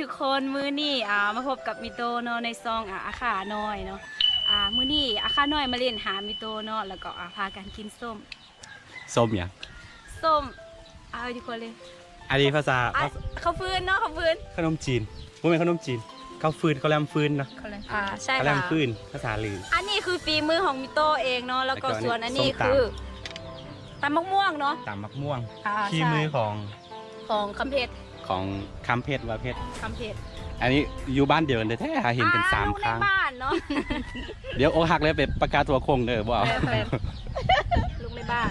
ທຸກຄົນ ມື້ນີ້ ອ່າ ມາພົບກັບມິໂຕະເນາະ ໃນຊ່ອງ ອ່າ ອາຄານ້ອຍເນາະ. ອ່າ ມື້ນີ້ອາຄານ້ອຍມາຫຼິ້ນຫາມິໂຕະເນາະ ແລ້ວກໍ ອ່າ ພາກັນກິນສົ້ມ. ສົ້ມຫຍັງ? ສົ້ມ ອ່າ ຢູ່ກ່ອນເລີຍ. ອັນນີ້ພາສາ ອ່າ ພາສາ ເຂົ້າຟືນເນາະ ເຂົ້າຟືນ. ຂະໜົມຈີນ ບໍ່ແມ່ນຂະໜົມຈີນ ເຂົ້າຟືນ ເຂົ້າແຫຼມຟືນເນາະ. ເຂົ້າແຫຼມ ອ່າ ໃຊ່ ເຂົ້າແຫຼມ ຄ່ະ ຟືນ ພາສາລື. ອັນນີ້ຄືຝີມືຂອງມິໂຕະເອງເນາະ ແລ້ວກໍ ແລ້ວກໍອັນນີ້ ສ່ວນອັນນີ້ ສົ້ມຕຳ ຄືຕຳບັກມ່ວງເນາະ ຕຳບັກມ່ວງ ອ່າ ຝີມື ໃຊ່ ຂອງ ຂອງຄຳເພັດ ຂອງຄຳເພັດ ວ່າເພັດ ຄຳເພັດ. ອັນນີ້ຢູ່ບ້ານດຽວກັນແທ້ໆ ຫາເຫັນກັນສາມຄັ້ງ. ອ່າ ລູກໃນບ້ານເນາະ. ດຽວອົກຫັກແລ້ວໄປປະກາດຕົວຄົງເດີ ບໍ່ເອົາ. ແມ່ນໆ ລູກໃນບ້ານ.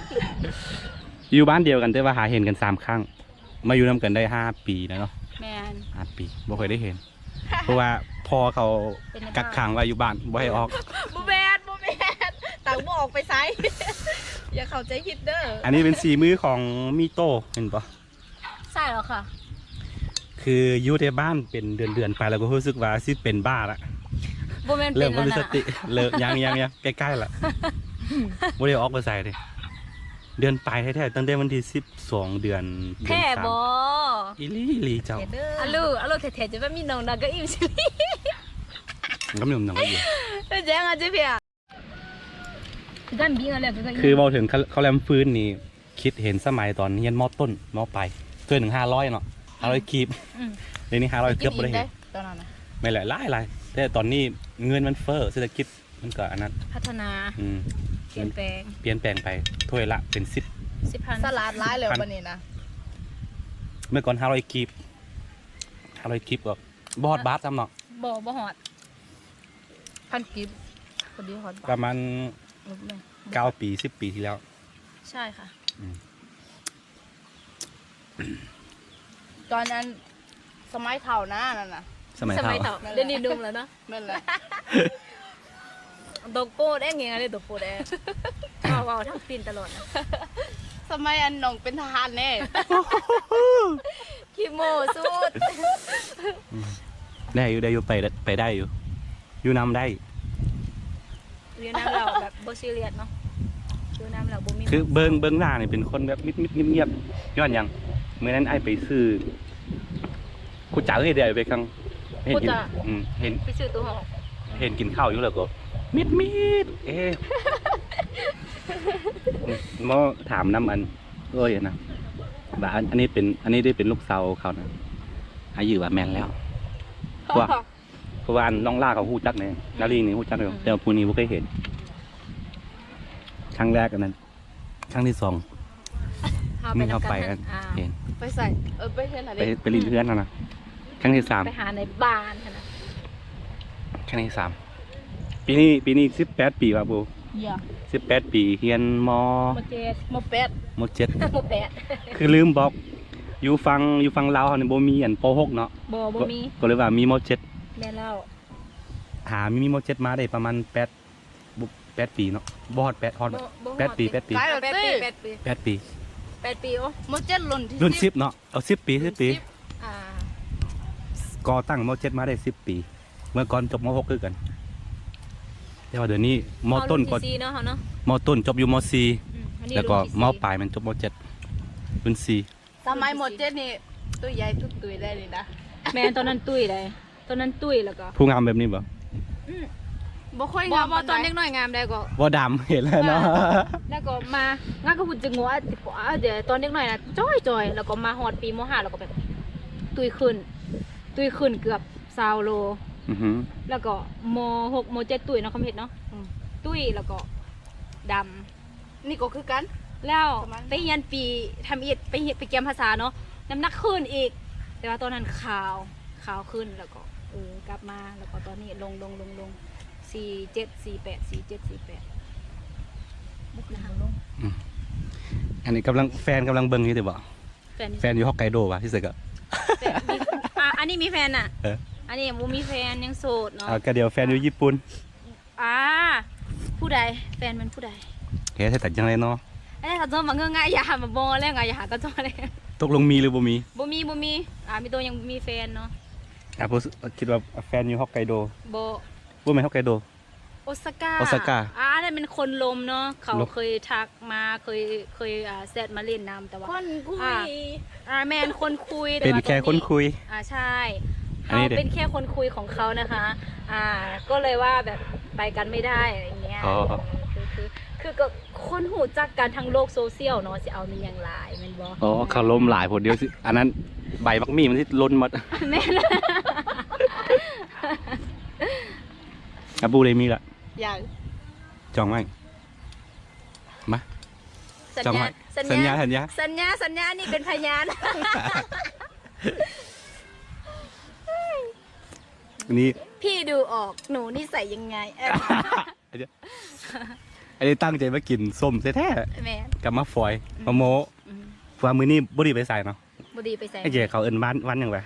ຢູ່ບ້ານດຽວກັນ ແຕ່ວ່າຫາເຫັນກັນສາມຄັ້ງ. ມາຢູ່ນຳກັນໄດ້ຫ້າປີແລ້ວເນາະ. ແມ່ນ ຫ້າປີ ບໍ່ຄ່ອຍໄດ້ເຫັນ ເພາະວ່າພໍ່ເຂົາ ເປັນນາຍບ້ານ ກັກຂັງໄວ້ຢູ່ບ້ານ ບໍ່ໃຫ້ອອກ. ບໍ່ແມ່ນ ບໍ່ແມ່ນ ຕ່າງບໍ່ອອກໄປໃສ ຢ່າເຂົ້າໃຈຜິດເດີ. ອັນນີ້ເປັນສີມືຂອງມິໂຕະ ເຫັນບໍ່? ໃຊ່ແລ້ວຄ່ະ ຄືຢູ່ແຕ່ບ້ານເປັນເດືອນໆ ໄປແລ້ວກໍຮູ້ສຶກວ່າຊິເປັນບ້າລະ. ບໍ່ແມ່ນ ເລີ່ມບໍ່ມີສະຕິ ເລີກ ຍັງໆໆ ໃກ້ໆລະ ບໍ່ໄດ້ອອກໄປໃສເດ້. ເດືອນປາຍແທ້ໆ ຕັ້ງແຕ່ວັນທີສິບສອງ ເດືອນ ເດືອນສາມ. ແທ້ບໍ່? ອີ່ຫຼີໆ ເຈົ້າ. ອາລູ ອາລູແທ້ໆ ຈະແບບມີນ້ອງນາກະອີ່ມຊິລີ ກໍມີນ້ອງນາກະອີ່ມ ເປັນຫຍັງອາຈະເພຍ. ຄືເວົ້າເຖິງເຂົ້າແຫຼມຟືນນີ້ ຄິດເຫັນສະໄໝຕອນຮຽນ ມ.ຕົ້ນ ມ.ປາຍ ຖ້ວຍໜຶ່ງຫ້າຮ້ອຍເນາະ ຫ້າຮ້ອຍກີບ. ອືມ ດຽວນີ້ຫ້າຮ້ອຍເກືອບບໍ່ໄດ້ເຫັນ ຕອນນັ້ນນະ. ແມ່ນແຫຼະ ຫຼາຍໆ ແຕ່ຕອນນີ້ເງິນມັນເຟີ້ ເສດຖະກິດ ມັນກໍອັນນັ້ນ ພັດທະນາ. ອືມ ປ່ຽນແປງ ປ່ຽນແປງໄປ ຖ້ວຍລະເປັນສິບ ສິບພັນ ສະຫຼາດຫຼາຍແລ້ວບັດນີ້ນະ. ເມື່ອກ່ອນຫ້າຮ້ອຍກີບ ຫ້າຮ້ອຍກີບກໍບໍ່ຮອດບາດຊ້ຳເນາະ. ບໍ່ ບໍ່ຮອດ ພັນກີບ ພໍດີຮອດບາດ ປະມານ ເກົ້າປີ ສິບປີທີ່ແລ້ວ. ໃຊ່ຄ່ະ. ອືມ ຕອນນັ້ນສະໄໝເຖົ້ານະ ນັ້ນນະ ສະໄໝເຖົ້າ ສະໄໝເຖົ້າ ດຽວນີ້ໜຸ່ມແລ້ວເນາະ. ແມ່ນແຫຼະ ໂຕໂກແດງ ເຫງອັນນີ້ໂຕໂກແດງ ເວົ້າ ເວົ້າທັງປິ່ນຕະຫຼອດນະ. ສະໄໝອັນນ້ອງເປັນທະຫານແດ່ ຂີ້ໂມ້ສຸດ. ອືມ ໄດ້ຢູ່ ໄດ້ຢູ່ ໄປ ໄປໄດ້ຢູ່ ຢູ່ນຳໄດ້. ຢູ່ນຳແລ້ວແບບບໍ່ຊີຣຽສເນາະ ຢູ່ນຳແລ້ວບໍ່ມີ ຄືເບິ່ງ ເບິ່ງໜ້ານີ້ເປັນຄົນແບບມິດໆ ງຽບໆ ຍ້ອນຫຍັງ? ມື້ນັ້ນອ້າຍໄປຊື້ ຮູ້ຈັກເອີຍ ດຽວໄປຄັງ ເຫັນກິນ ອືມ ເຫັນ ໄປຊື້ໂຕຫອກ ເຫັນກິນເຂົ້າຢູ່ແລ້ວກໍມິດໆ ເອ ມາຖາມນຳອັນ ເອີຍນະ ວ່າອັນ ອັນນີ້ເປັນ ອັນນີ້ໄດ້ເປັນລູກສາວເຂົານະ ອາຍຸວ່າແມ່ນແລ້ວ ເພາະວ່າ ເພາະວ່ານ້ອງຫຼ້າເຂົາຮູ້ຈັກແດ່ ອືມ ນາລີນີ້ຮູ້ຈັກຢູ່ ອືມ ແຕ່ວ່າຜູ້ນີ້ບໍ່ເຄີຍເຫັນ ຄັ້ງແລກອັນນັ້ນ ຄັ້ງທີສອງ ເຮົາໄປນຳກັນ ເຫັນ ໄປໃສ? ເອີ ໄປເຮືອນຫັ້ນເດ້ ໄປ ໄປຫຼິ້ນເຮືອນຫັ້ນນະ. ຄັ້ງທີສາມ ໄປຫາໃນບ້ານຫັ້ນນະ. ຄັ້ງທີສາມ ປີນີ້ ປີນີ້ສິບແປດປີວ່າບໍ່? ເຢຍ ສິບແປດປີ ຮຽນ ມ. ມ.ເຈັດ ມ.ແປດ ມ.ເຈັດ ມ.ແປດ ຄືລືມບອກ ຢູ່ຝັ່ງ ຢູ່ຝັ່ງລາວເຮົານີ້ບໍ່ມີອັນ ປໍຫົກເນາະ. ບໍ່ ບໍ່ມີ ກໍເລີຍວ່າມີ ມ.ເຈັດ. ແມ່ນແລ້ວ ຫາມີ ມ.ເຈັດ ມາໄດ້ປະມານແປດ ບໍ່ ແປດປີເນາະ ບໍ່ຮອດແປດ ຮອດ ບໍ່ ບໍ່ຮອດ ແປດປີ ແປດປີ ຫຼາຍແລ້ວຕິ ແປດປີ ແປດປີ ແປດປີ ໂອ້ ມໍເຈັດລຸ້ນທີ່ ລຸ້ນສິບເນາະ ເອົາສິບປີ ສິບປີ ອ່າ ກໍ່ຕັ້ງມໍເຈັດມາໄດ້ສິບປີ ເມື່ອກ່ອນຈົບມໍຫົກຄືກັນ ແຕ່ວ່າດຽວນີ້ມໍຕົ້ນ ເຮົາລຸ້ນທີສີ່ເນາະ ເຮົາເນາະ ມໍຕົ້ນຈົບຢູ່ມໍສີ່ ອືມ ແລ້ວກໍມໍປາຍມັນຈົບມໍເຈັດ ລຸ້ນສີ່. ສະໄໝມໍເຈັດນີ້ ຕຸ້ຍໃຫຍ່ຕຸ້ຍໆ ໄດ້ເລີຍນະ ແມ່ນ ຕອນນັ້ນຕຸ້ຍໃດ ຕອນນັ້ນຕຸ້ຍ ແລ້ວກໍ ຜູ້ງາມແບບນີ້ບໍ່? ອືມ ບໍ່ຄ່ອຍງາມປານໃດ ຕອນເດັກນ້ອຍງາມໃດກໍ ບໍ່ດຳ ເຫັນແລ້ວເນາະ ອ່າ ແລ້ວກໍມາ ງາມກໍຮູ້ຈັກງົວ ຕອນເດັກນ້ອຍນະ ຈ່ອຍໆ ແລ້ວກໍມາຮອດປີມໍຫ້າ ແລ້ວກໍແບບ ຕຸ້ຍຂຶ້ນ ຕຸ້ຍຂຶ້ນເກືອບຊາວໂລ ອືຮຶ ແລ້ວກໍມໍຫົກ ມໍເຈັດ ຕຸ້ຍເນາະ ຄຳເຮັດເນາະ ອືມ ຕຸ້ຍ ແລ້ວກໍດຳ ນີ້ກໍຄືກັນ ແລ້ວໄປຮຽນປີທຳອິດ ໄປຮຽນ ໄປກຽມພາສາເນາະ ນ້ຳໜັກຂຶ້ນອີກ ແຕ່ວ່າຕອນນັ້ນຂາວ ຂາວຂຶ້ນ ແລ້ວກໍ ເອີ ກັບມາ ແລ້ວກໍຕອນນີ້ລົງ ລົງ ລົງ ລົງ ສີ່ເຈັດ ສີ່ແປດ ສີ່ເຈັດ ສີ່ແປດ ບໍ່ຂຶ້ນບໍ່ລົງ ອືມ ອັນນີ້ກຳລັງ ແຟນກຳລັງເບິ່ງຢູ່ຕິບໍ່? ແຟນ ແຟນຢູ່ຮອກໄກໂດຫວາ ທີ່ສຸດກໍ ແຟນມີ ອ່າ ອັນນີ້ມີແຟນນະ ເອີ ອັນນີ້ຍັງບໍ່ມີແຟນ ຍັງໂສດເນາະ ອ່າ ກໍດຽວແຟນຢູ່ຍີ່ປຸ່ນ ອ່າ ຜູ້ໃດ? ແຟນແມ່ນຜູ້ໃດ? ເຮັດໃຫ້ຕັດຈັ່ງໃດເນາະ? ເອີ ເຂົາເຈົ້າມາເງີ້ອງາຍ ຢ່າມາບໍ່ແລ້ວ ຢ່າຫາເຂົາເຈົ້າແລ້ວ ຕົກລົງມີຫຼືບໍ່ມີ? ບໍ່ມີ ບໍ່ມີ ອ່າ ມີໂຕຍັງບໍ່ມີແຟນເນາະ ອ່າ ຜູ້ ຄິດວ່າແຟນຢູ່ຮອກໄກໂດ ບໍ່ ບໍ່ແມ່ນຮອກໄກໂດ ໂອຊາກາ ໂອຊາກາ ອ່າ ອັນນັ້ນແມ່ນຄົນລົມເນາະ ເຂົາເຄີຍທັກ ມາ ເຄີຍ ເຄີຍ ອ່າ ແຊັດມາຫຼິ້ນນຳ ແຕ່ວ່າ ຄົນຄຸຍ ອ່າ ອ່າ ແມ່ນຄົນຄຸຍ ເປັນແຄ່ຄົນຄຸຍ ແຕ່ວ່າຕອນນີ້ ອ່າ ໃຊ່ ອັນນີ້ເດ້ เฮาเป็นแค่คนคุยของเขานะคะ อ่า ก็เลยว่าแบบไปกันไม่ได้อะไรเงี้ย อ๋อ เออ คือ คือ คือก็คนรู้จักกันทางโลกโซเชียลเนาะ สิเอามีหยังหลายแม่นบ่ อ๋อ เขาลมหลายโพด เดี๋ยวสิ อันนั้นใบบักมี่มันสิหล่นหมด แม่น อาปูได้มีละ ยัง จองไว้ มา สัญญา จองไว้ สัญญา สัญญา สัญญา สัญญา สัญญา นี่เป็นพยาน นี่ พี่ดูออกหนูนิสัยยังไง เออ อันนี้ตั้งใจมากินส้มแท้ๆ แม่น กับมาฝอย อืม มาโม้ อืม ว่ามื้อนี้บ่ได้ไปไสเนาะ บ่ได้ไปไส ไอ้เจ้าเขาเอิ้นวัน วันหยังวะ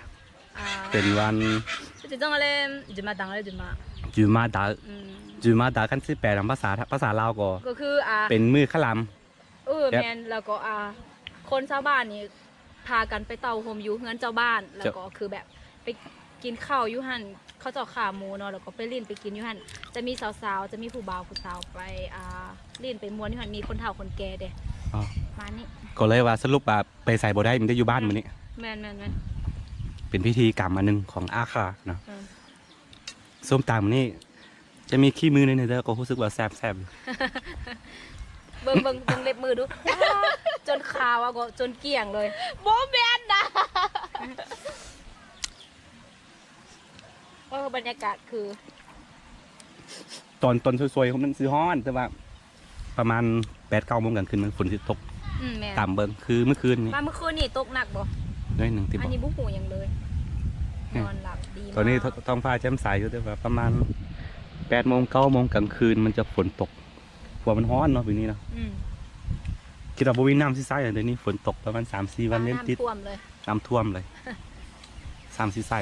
อ่า เป็นวัน จะต้องอะไร จะมาดังเลย จะมา จะมาดัง อืม จะมาดัง คันสิแปลเป็นภาษา ภาษาลาวก็ ก็คือ อ่า เป็นมื้อขะหลาม เออ แบบ แม่น แล้วก็ อ่า คนชาวบ้านนี่พากันไปเต้าโฮมอยู่เฮือนเจ้าบ้าน แล้วก็คือแบบไปกินข้าวอยู่หั่น เขาเจ้าขาหมูเนาะ แล้วก็ไปลิ้นไปกินอยู่หั่น จะมีสาวๆ จะมีผู้บ่าวผู้สาวไป อ่า ลิ้นไปม่วนอยู่หั่น มีคนเฒ่าคนแก่เด้ อ๋อ มานี่ ก็เลยว่าสรุปว่าไปไสบ่ได้ มีแต่อยู่บ้านมื้อนี้ แม่นๆๆ เป็นพิธีกรรมอันหนึ่งของอาขาเนาะ อืม ส้มตำนี่จะมีขี้มือหน่อยหนึ่ง แต่ก็รู้สึกว่าแซ่บๆ อยู่ เบิ่ง เบิ่ง เบิ่งเล็บมือดู จนขาวอะ ก็จนเกลี้ยงเลย บ่แม่นนะ เออ บรรยากาศคือ ตอน ตอนสวยๆ มันสิฮ้อน แต่ว่า ประมาณแปดเก้าโมงกลางคืนมันฝนสิตก อืม แม่น ตามเบิ่ง คือเมื่อคืนนี้ ว่าเมื่อคืนนี้ตกหนักบ่ น้อยหนึ่งติบ่ อันนี้บ่ฮู้หยังเลย อืม นอนหลับดี ตอนนี้ มาก ท้องฟ้าแจ่มใสอยู่ แต่ว่าประมาณแปดโมง เก้าโมงกลางคืนมันจะฝนตก เพราะว่ามันฮ้อนเนาะปีนี้เนาะ อืม คิดว่าบ่มีน้ำสิใช้แล้ว เดี๋ยวนี้ฝนตกประมาณสามสี่วันเล่นติด น้ำท่วมเลย น้ำท่วมเลย สามสี่ไส้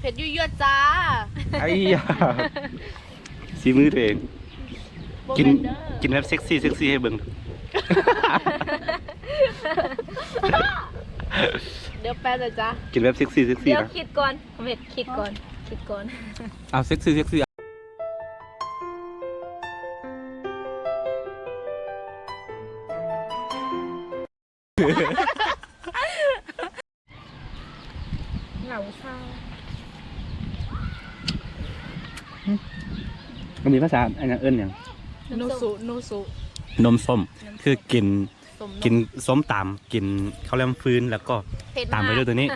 เผ็ดยั่วๆ จ้า ไอ้ยา ฝีมือตัวเอง บ่ กิน แม่นเด้อ กินแบบเซ็กซี่ เซ็กซี่ให้เบิ่ง เดี๋ยวแป๊บนะจ๊ะ กินแบบเซ็กซี่ เซ็กซี่ เดี๋ยวนะ คิดก่อน เม็ด คิดก่อน คิดก่อน เอาเซ็กซี่ เซ็กซี่ ເຫງົາຊາວ ອັນນີ້ພາສາອັນຫຍັງ ເອີ້ນຫຍັງ? ນູຊູ ນູຊູ ນົມສົ້ມ ຄືກິນ ສົ້ມນົມ ກິນສົ້ມຕຳ ກິນເຂົ້າແລມຟືນ ແລ້ວກໍ ເຜັດມາກ ຕາມໄປດ້ວຍຕົວນີ້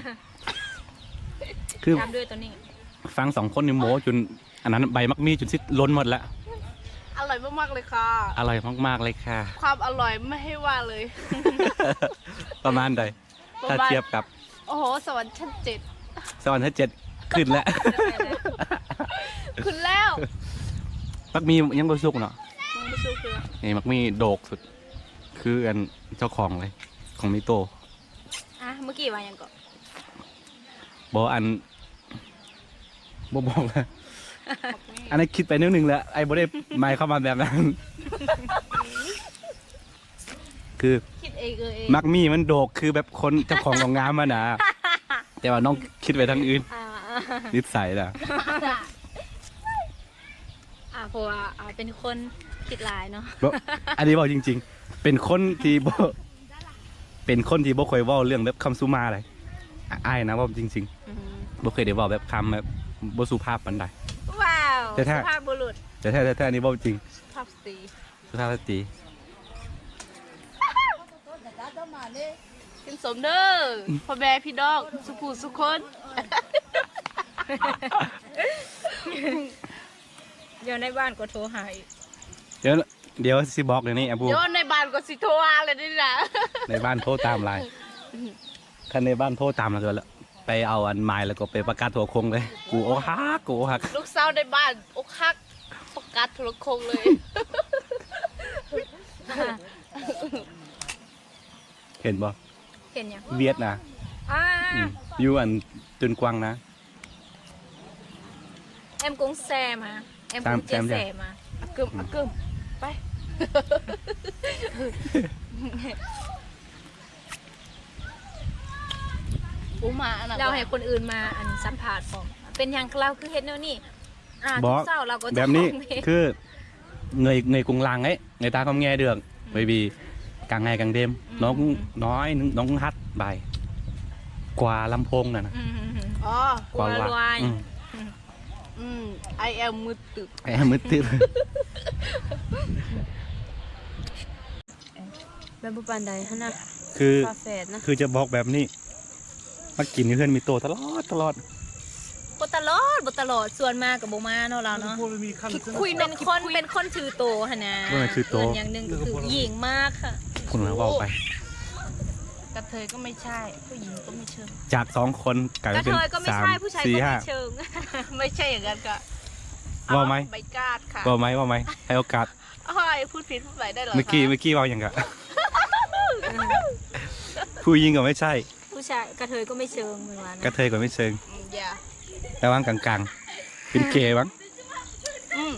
ຄື ຕາມດ້ວຍຕົວນີ້ ຟັງສອງຄົນນີ້ໂມ້ຈົນ ອັນນັ້ນໃບໝາກມີ້ຈົນຊິຫຼົ່ນໝົດລະ ອະຮ່ອຍມາກໆເລີຍຄ່ະ ອະຮ່ອຍມາກໆເລີຍຄ່ະ ຄວາມອະຮ່ອຍໄມ່ໃຫ້ວ່າເລີຍ ປະມານໃດ? ປະມານ ຖ້າທຽບກັບ ໂອ້ໂຫ ສະຫວັນຊັ້ນເຈັດ ສະຫວັນຊັ້ນເຈັດ ຂຶ້ນແລ້ວ ຂຶ້ນແລ້ວ ໝາກມີ້ຍັງບໍ່ສຸກເນາະ ຍັງບໍ່ສຸກເທື່ອ ນີ້ໝາກມີ້ໂດກສຸດ ຄືອັນເຈົ້າຂອງເລີຍ ຂອງມີໂຕ ອ່ະ ເມື່ອກີ້ວ່າຫຍັງເກາະ? ບໍ່ ອັນ ບໍ່ບອກລະ ອັນນັ້ນຄິດໄປແນວໜຶ່ງແລ້ວ ອ້າຍບໍ່ໄດ້ໝາຍຄວາມວ່າແບບນັ້ນ ຄື ຄິດເອງເອີເອງ ໝາກມີ້ມັນໂດກ ຄືແບບຄົນເຈົ້າຂອງກໍງາມຫັ້ນນະ ແຕ່ວ່ານ້ອງຄິດໄປທາງອື່ນ ອ່າ ນິດໄສລະ ອ່າ ເພາະວ່າ ອ່າ ເປັນຄົນຄິດຫຼາຍເນາະ ບໍ່ ອັນນີ້ເວົ້າຈິງໆ ເປັນຄົນທີ່ບໍ່ ເປັນຄົນທີ່ບໍ່ຄ່ອຍເວົ້າເລື່ອງແບບຄຳສຸມາໃດ ອາ ອ້າຍນະ ເວົ້າຈິງໆ ອືມ ບໍ່ເຄີຍໄດ້ເວົ້າແບບຄຳແບບບໍ່ສຸພາບປານໃດ ວ້າວ ແທ້ໆ ສຸພາບບຸລຸດ ແທ້ໆ ແທ້ໆ ອັນນີ້ເວົ້າຈິງ ສຸພາບສະຕີ ສຸພາບສະຕີ ກິນສົ້ມເດີ ພໍ່ແມ່ພີ່ນ້ອງສຸຜູ້ສຸຄົນ ດຽວໃນບ້ານກໍໂທຫາອີກ ດຽວ ດຽວຊິບອກດຽວນີ້ ອາບູ ດຽວໃນບ້ານກໍຊິໂທຫາແລ້ວນີ້ນະ ໃນບ້ານໂທຕາມຫຼາຍ ຄັນໃນບ້ານໂທຕາມແລ້ວກໍ ໄປເອົາອັນໝາຍ ແລ້ວກໍໄປປະກາດທົ່ວຄົງເລີຍ ກູອົກຫັກ ກູອົກຫັກ ລູກສາວໃນບ້ານອົກຫັກ ປະກາດທົ່ວຄົງເລີຍ ເຫັນບໍ່? ເຫັນຫຍັງ? ຫວຽດນາ ອ່າ ອືມ ຢູ່ອັນ Tuyên Quang ນະ Em cũng xe mà, em cũng chia sẻ mà. ອາກຶມ ອາກຶມ ໄປ ອຸມາອັນນັ້ນ ລາວໃຫ້ຄົນອື່ນມາອັນສຳພາດພ້ອມ ເປັນຫຍັງລາວຄືເຮັດແນວນີ້? ອ່າ ທຸກເຊົ້າລາວກໍຈະ ແບບນີ້ ຮ້ອງເພງ ຄື ເງີຍ ເງີຍກຸງຫຼັງເອີຍ ເງີຍຕາຄອມແງເດືອງ ອືມ ເບບີ ກາງໄງກາງເດັມ ອືມ ນ້ອງ ອືມ ນ້ອຍໜຶ່ງ ນ້ອງຮັດບາຍ ກວາລຳໂພງນັ້ນນະ ອືມ ອໍ ກວາລວາຍ ອືມ ອືມ I am ມືດຕຶບ I am ມືດຕຶບ ແບບບໍ່ປານໃດຫັ້ນນະ ຄື ຝາແຝດນະ ຄືຈະບອກແບບນີ້ ມາກິນຢູ່ເຮືອນມີໂຕຕະຫຼອດ ຕະຫຼອດ ບໍ່ຕະຫຼອດ ບໍ່ຕະຫຼອດ ຊວນມາກໍບໍ່ມາເນາະ ລາວເນາະ ຄິດຄຸຍ ເປັນຄົນ ເປັນຄົນຖືໂຕຫັ້ນນະ ບໍ່ແມ່ນຖືໂຕ ເອີ້ນຢ່າງໜຶ່ງກໍຄືຍິງມາກ ຄຸນລະເວົ້າໄປ ກະເທີຍກໍໄມ່ໃຊ່ ຜູ້ຍິງກໍໄມ່ເຊີງ ຈາກສອງຄົນກາຍເປັນ ກະເທີຍກໍໄມ່ໃຊ່ ຜູ້ຊາຍກໍໄມ່ເຊີງ ໄມ່ໃຊ່ຢ່າງນັ້ນກໍ ເວົ້າໃໝ່ ເອົາ ໄປກາດຄ່ະ ເວົ້າໃໝ່ ເວົ້າໃໝ່ ໃຫ້ໂອກາດ ໂອ້ຍ ພູດຜິດພູດໄປໄດ້ເລີຍ ເມື່ອກີ້ ເມື່ອກີ້ເວົ້າຫຍັງກະ ຜູ້ຍິງກໍໄມ່ໃຊ່ ຜູ້ຊາຍ ກະເທີຍກໍໄມ່ເຊີງ ແມ່ນວ່ານະ ກະເທີຍກໍໄມ່ເຊີງ ອືມ ຢ່າ ລະຫວ່າງກາງໆ ເປັນເກຫວັງ ອືມ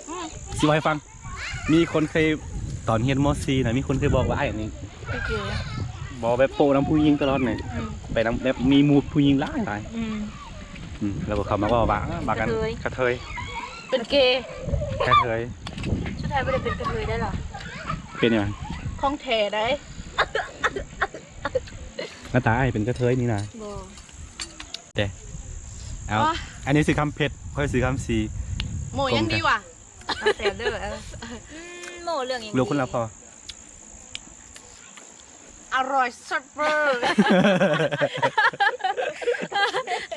ອືມ ຊິເວົ້າໃຫ້ຟັງ ມີຄົນເຄີຍ ຕອນຮຽນ ມໍສີ່ ນະ ມີຄົນເຄີຍບອກວ່າ ອ້າຍນີ້ ເປັນເກ ບໍ່ ແບບໂປະນຳຜູ້ຍິງຕະຫຼອດນີ້ ອືມ ໄປນຳ ແບບມີໝູ່ຜູ້ຍິງຫຼາຍໆ ອືມ ອືມ ແລ້ວພວກເຂົາມາເວົ້າວ່າ ບາງອັນ ກະເທີຍ ກະເທີຍ ເປັນເກ ກະເທີຍ ສຸດທ້າຍບໍ່ໄດ້ເປັນກະເທີຍໄດ້ລະ ເປັນຫຍັງ ຂອງແທ້ໄດ໋ ໜ້າຕາອ້າຍເປັນກະເທີຍນີ້ນະ ບໍ່ ເດ້ ເອົາ ອໍ ອັນນີ້ຊື້ຄຳເພັດ ຂ້ອຍຊື້ຄຳສີ ໂມຫຍັງດີຫວາ ແຊບເດີ ເອີ ອືມ ໂມເລື່ອງຫຍັງ ເລື່ອງຄຸນລະພໍ ອະຮ່ອຍແຊບເວີ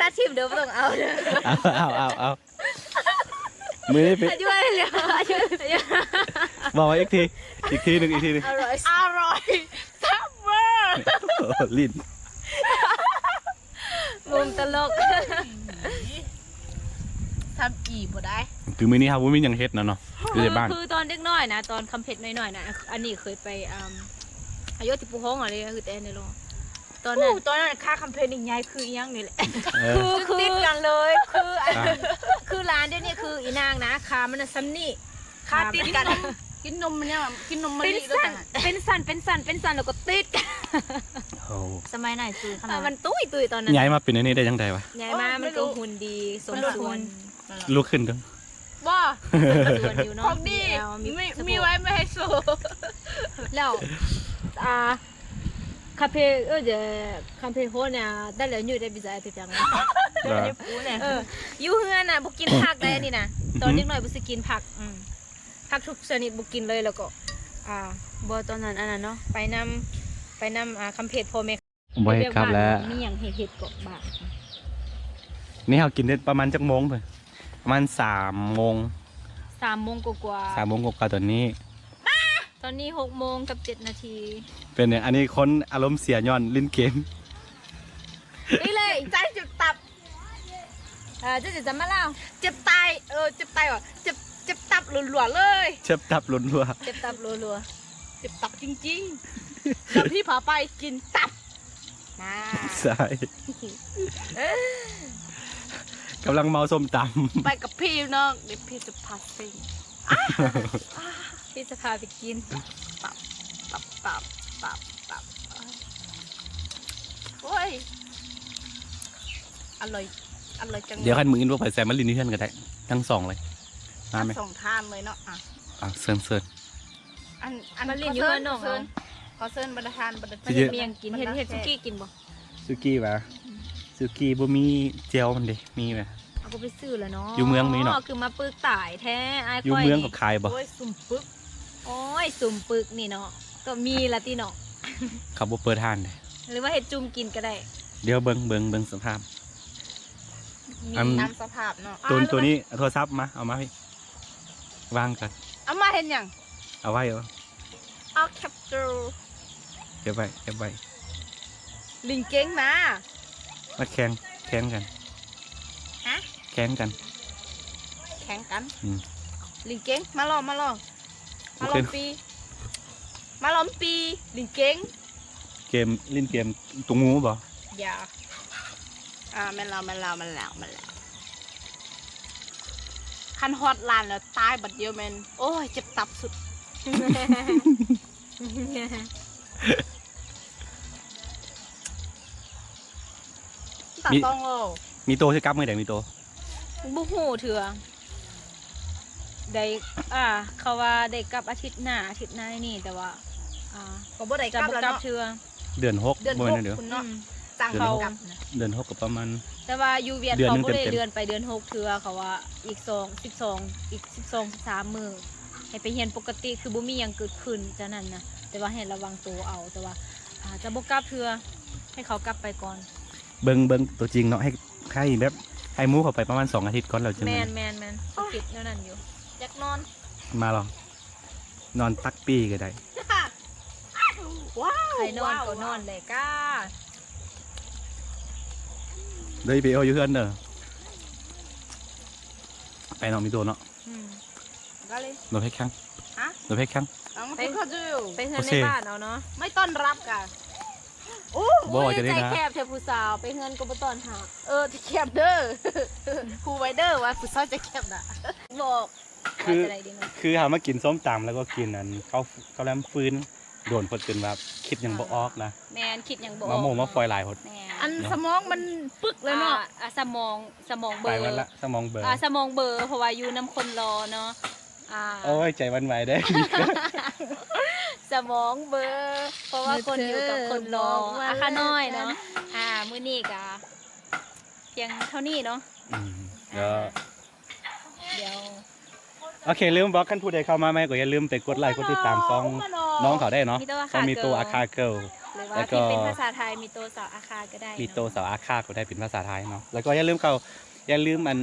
ຕັດຖິ້ມເດີ ບໍ່ຕ້ອງເອົາເດີ ເອົາ ເອົາ ເອົາ ເອົາ ມື້ນີ້ເປັນ ອາຍຸເທົ່າໃດແລ້ວ ອາຍຸ ເວົ້າອີກທີ ອີກທີໜຶ່ງ ອີກທີໜຶ່ງ ອະຮ່ອຍ ອະຮ່ອຍແຊບເວີ ໂອ້ ຫຼິ້ນ ມຸມຕະຫຼົກ ຊ້ຳອີ່ບໍ່ໄດ້ ຄືມື້ນີ້ເຮົາບໍ່ມີຫຍັງເຮັດນະເນາະ ຢູ່ແຕ່ບ້ານ ຄືຕອນເດັກນ້ອຍນະ ຕອນຄຳເພັດນ້ອຍໆນະ ອັນນີ້ເຄີຍໄປ ອາ ອາຍຸທີ່ປູ່ຮ້ອງອະເດ ຄືແຕ່ໃນໂລງ ຕອນນັ້ນ ໂອ້ ຕອນນັ້ນຂາຄຳເພັດນີ້ໃຫຍ່ຄືອີ່ຫຍັງນີ້ແຫຼະ ເອີ ຄື ຄືຕິດກັນເລີຍ ຄືອັນ ອ່າ ຄືຫຼານດຽວນີ້ ຄືອີນາງນະ ຂາມັນນະສ່ຳນີ້ ຂາຕິດກັນ ກິນນົມ ກິນນົມມັນຍັງ ກິນນົມມະລິ ເປັນ ໂດຍ ສັ້ນ ເປັນສັ້ນ ເປັນສັ້ນ ເປັນສັ້ນ ແລ້ວກໍຕິດ ໂອ້ ສະໄໝໃນຄືຂະໜາດ ມັນຕຸ້ຍໆຕອນນັ້ນ ໃຫຍ່ມາເປັນອັນນີ້ໄດ້ຈັ່ງໃດວະ ໃຫຍ່ມາ ເອີ ມັນກໍຫຸ່ນດີ ສົມສ່ວນ ລຸກຂຶ້ນເດີ ບໍ່ ຂອງດີ ມີ ມີໄວ້ມາໃຫ້ໂຊ ແລ້ວ ອ່າ ຄາເຟ ເອີ ຄາເຟໂຮນະ ໄດ້ແລ້ວຢູ່ໄດ້ບິຈາຍຕິດຈັງ ເອີ ຢູ່ເຮືອນນະ ບໍ່ກິນຜັກໄດ໋ ອັນນີ້ນະ ຕອນເດັກນ້ອຍບໍ່ຊິກິນຜັກ ອືມ ຜັກທຸກຊະນິດບໍ່ກິນເລີຍ ແລ້ວກໍ ອ່າ ບໍ່ ຕອນນັ້ນ ອັນນັ້ນເນາະ ໄປນຳ ໄປນຳ ອ່າ ຄຳເພັດ ພໍ່ແມ່ ບໍ່ເຮັດຄັບແລ້ວ ມີຫຍັງໃຫ້ເຮັດເກາະບາດ ນີ້ເຮົາກິນໄດ້ປະມານຈັກໂມງເພິ່ນ ປະມານສາມໂມງ ສາມໂມງກວ່າໆ ສາມໂມງກວ່າໆຕອນນີ້ ຕອນນີ້ຫົກໂມງກັບເຈັດນາທີ ເປັນຫຍັງ ອັນນີ້ຄົນອາລົມເສຍຍ້ອນຫຼິ້ນເກມ ນີ້ເລີຍ ໃຈເຈັບຕັບ ເອີ ເຈັບ ເຈັບຕາຍ ເອີ ເຈັບຕາຍຫວາ ເຈັບ ເຈັບຕັບຫຼວງໆເລີຍ ເຈັບຕັບຫຼວງໆ ເຈັບຕັບຫຼວງໆ ເຈັບຕັບຈິງໆ ແລ້ວພີ່ພາໄປກິນຕັບ ນາ ໃຊ່ ກຳລັງເມົາສົ້ມຕຳ ໄປກັບພີ່ນ້ອງ ດຽວພີ່ຈະພາຊິງ ພີ່ຈະພາໄປກິນ ຕັບ ຕັບ ຕັບ ຕັບ ຕັບ ໂອ້ຍ ອະລ່ອຍ ອະລ່ອຍຈັງ ດຽວຄັນມື້ອື່ນບໍ່ໄປໃສ ມາຫຼິ້ນຢູ່ເຮືອນກໍໄດ້ ທັງສອງເລີຍ ມາແມະ ທັງສອງທ່ານເລີຍເນາະ ອ່ະ ອ່ະ ເຊີນ ເຊີນ ອັນ ອັນ ມາຫຼິ້ນຢູ່ເຮືອນນ້ອງ ຂໍເຊີນ ຂໍເຊີນບັນດາທ່ານ ບັນດາ ມາເຮັດ ເຮັດ ຫຍັງກິນ ເຮັດ ເຮັດສຸກີ້ກິນບໍ່? ສຸກີ້ຫວາ? ສຸກີ້ບໍ່ມີແຈ່ວມັນເດ ມີຫວາ? ເຮົາກໍໄປຊື້ແລ້ວເນາະ ຢູ່ເມືອງມີເນາະ ຄືມາປຶກຕາຍແທ້ ອ້າຍຂ້ອຍ ຢູ່ເມືອງກໍຂາຍບໍ່? ໂອ້ຍ ຊຸມປຶກ ໂອ້ຍ ຊຸມປຶກນີ້ເນາະ ກໍມີລະຕິເນາະ ເຂົາບໍ່ເປີດຮ້ານເດ ຫຼືວ່າເຮັດຈຸ່ມກິນກໍໄດ້ ດຽວເບິ່ງ ເບິ່ງ ເບິ່ງສະພາບ ອັນ ຕາມສະພາບເນາະ ໂຕ ໂຕນີ້ ໂທລະສັບມາ ເອົາມາພີ້ ວາງກ່ອນ ເອົາມາເຮັດຫຍັງ? ເອົາໄວ້ ເອົາ ເອົາແຄບຊູ ເກັບໄວ້ ເກັບໄວ້ ຫຼິ້ນເກມມາ ມາແຂ່ງ ແຂ່ງກັນ ຮະ ແຂ່ງກັນ ແຂ່ງກັນ ອືມ ຫຼິ້ນເກມ ມາລອງ ມາລອງ ມາລອງປີ ມາລອງປີ ຫຼິ້ນເກມ ເກມ ຫຼິ້ນເກມຕົວງູບໍ່? ຢ່າ ອ່າ ແມ່ນແລ້ວ ແມ່ນແລ້ວ ແມ່ນແລ້ວ ແມ່ນແລ້ວ ຄັນຮອດລ້ານແລ້ວຕາຍບັດດຽວແມ່ນ ໂອ້ຍ ເຈັບຕັບສຸດ ຕາຕ້ອງເວົ້າ ມີໂຕຊິກັບມື້ໃດ ມີໂຕ? ບໍ່ຮູ້ເທື່ອ ໄດ້ ອ່າ ເຂົາວ່າໄດ້ກັບອາທິດໜ້າ ອາທິດໜ້ານີ້ ແຕ່ວ່າ ອ່າ ກໍບໍ່ໄດ້ກັບແລ້ວເນາະ ຈະບໍ່ກັບເທື່ອ ເດືອນຫົກ ເດືອນຫົກ ບໍ່ແມ່ນເດີ ພຸ້ນເນາະ ອືມ ສັ່ง ເດືອນ ເຂົາ ຫົກ ກັບນະ ເດືອນຫົກກໍປະມານ ແຕ່ວ່າຢູ່ຫວຽດ ເດືອນ ເຂົາ ໜຶ່ງ ບໍ່ໄດ້ ເຕັມໆ ເດືອນໄປເດືອນຫົກເທື່ອ ເຂົາວ່າອີກສອງ ສິບສອງ ອີກສິບສອງ ສິບສາມມື້ ໃຫ້ໄປຮຽນປົກກະຕິ ຄືບໍ່ມີຫຍັງເກີດຂຶ້ນຈັ່ງນັ້ນນະ ແຕ່ວ່າໃຫ້ລະວັງໂຕເອົາ ແຕ່ວ່າ ອາດຈະບໍ່ກັບເທື່ອ ໃຫ້ເຂົາກັບໄປກ່ອນ ເບິ່ງ ເບິ່ງຕົວຈິງເນາະ ໃຫ້ ໃຫ້ແບບ ໃຫ້ໝູ່ເຂົາໄປປະມານສອງອາທິດກ່ອນ ແລ້ວຈັ່ງ ແມ່ນໆໆ ຄິດແນວນັ້ນຢູ່ ຢາກນອນ ມາລອງ ນອນຕັກປີ້ກໍໄດ້ ວ້າວ ໃຫ້ນອນກໍນອນແຫຼະກ້າ ເດີ ໄປເອົາຢູ່ເຮືອນເດີ ໄປເນາະ ມີໂຕເນາະ ອືມ ໂດນເຮັດແຂ້ງ ຮະ ໂດນເຮັດແຂ້ງ ໄປເຮືອນໃນບ້ານເອົາເນາະ ໄມ່ຕ້ອນຮັບກະ ໂອ້ ບໍ່ວ່າຈະໄດ້ນະ ໃຈແຄບແທ້ຜູ້ສາວ ໄປເຮືອນກໍບໍ່ຕ້ອນຮັບ ເອີ ໃຈແຄບເດີ ຮູ້ໄວ້ເດີວ່າຜູ້ສາວໃຈແຄບນະ ບອກ ຄື ຄືເຮົາມາກິນສົ້ມຕຳ ແລ້ວກໍກິນອັນເຂົ້າ ເຂົ້າແລມຟືນ ໂດນໂພດຈົນວ່າຄິດຫຍັງບໍ່ອອກນະ ແມ່ນ ຄິດຫຍັງບໍ່ອອກ ມາໂມ້ມາຟອຍຫຼາຍໂພດ ແມ່ນ ອັນ ເນາະ ສະໝອງມັນປຶກແລ້ວເນາະ ອ່າ ສະໝອງ ສະໝອງເບີ ໄປໝົດລະ ສະໝອງເບີ ອ່າ ສະໝອງເບີ ເພາະວ່າຢູ່ນຳຄົນຫຼໍ່ເນາະ ອ່າ ໂອ້ຍ ໃຈຫວັ່ນໄຫວເດ້ ສະໝອງເບີ ເພາະວ່າຄົນຢູ່ກັບຄົນຫຼໍ່ ອາຄານ້ອຍເນາະ ອ່າ ມື້ນີ້ກະພຽງເທົ່ານີ້ເນາະ ອືມ ອ່າ ດຽວ ໂອເຄ ລືມບອກ ຄັນຜູ້ໃດເຂົ້າມາໃໝ່ກໍຢ່າລືມໄປກົດໄລກົດຕິດຕາມຊ່ອງນ້ອງເຂົາໄດ້ເນາະ ມີໂຕອາຄາເກີລ ມີໂຕອາຄາເກີລ ຫຼືວ່າພິມເປັນພາສາໄທ ມີໂຕສາວອາຄາກໍໄດ້ ມີໂຕສາວອາຄາກໍໄດ້ ເປັນພາສາໄທເນາະ ແລ້ວກໍຢ່າລືມເຂົ້າ ຢ່າລືມອັນ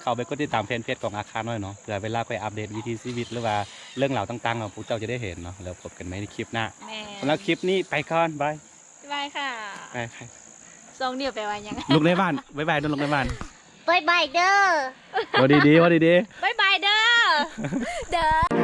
ເຂົ້າໄປກົດຕິດຕາມແຟນເພຈຂອງອາຄານ້ອຍເນາະ ເພື່ອເວລາຂ້ອຍອັບເດດວິຖີຊີວິດ ຫຼືວ່າເລື່ອງລາວຕ່າງໆເນາະ ພວກເຈົ້າຈະໄດ້ເຫັນເນາະ ແລ້ວພົບກັນໃໝ່ໃນຄລິບໜ້າ ແມ່ນ ສຳລັບຄລິບນີ້ໄປກ່ອນ ບາຍ ບາຍຄ່ະ ບາຍ ສອງນິ້ວແປວ່າຫຍັງ? ລູກໃນບ້ານ ບາຍບາຍເດີ ລູກໃນບ້ານ ບາຍບາຍເດີ ເວົ້າດີໆ ເວົ້າດີໆ ບາຍບາຍເດີ ເດີ.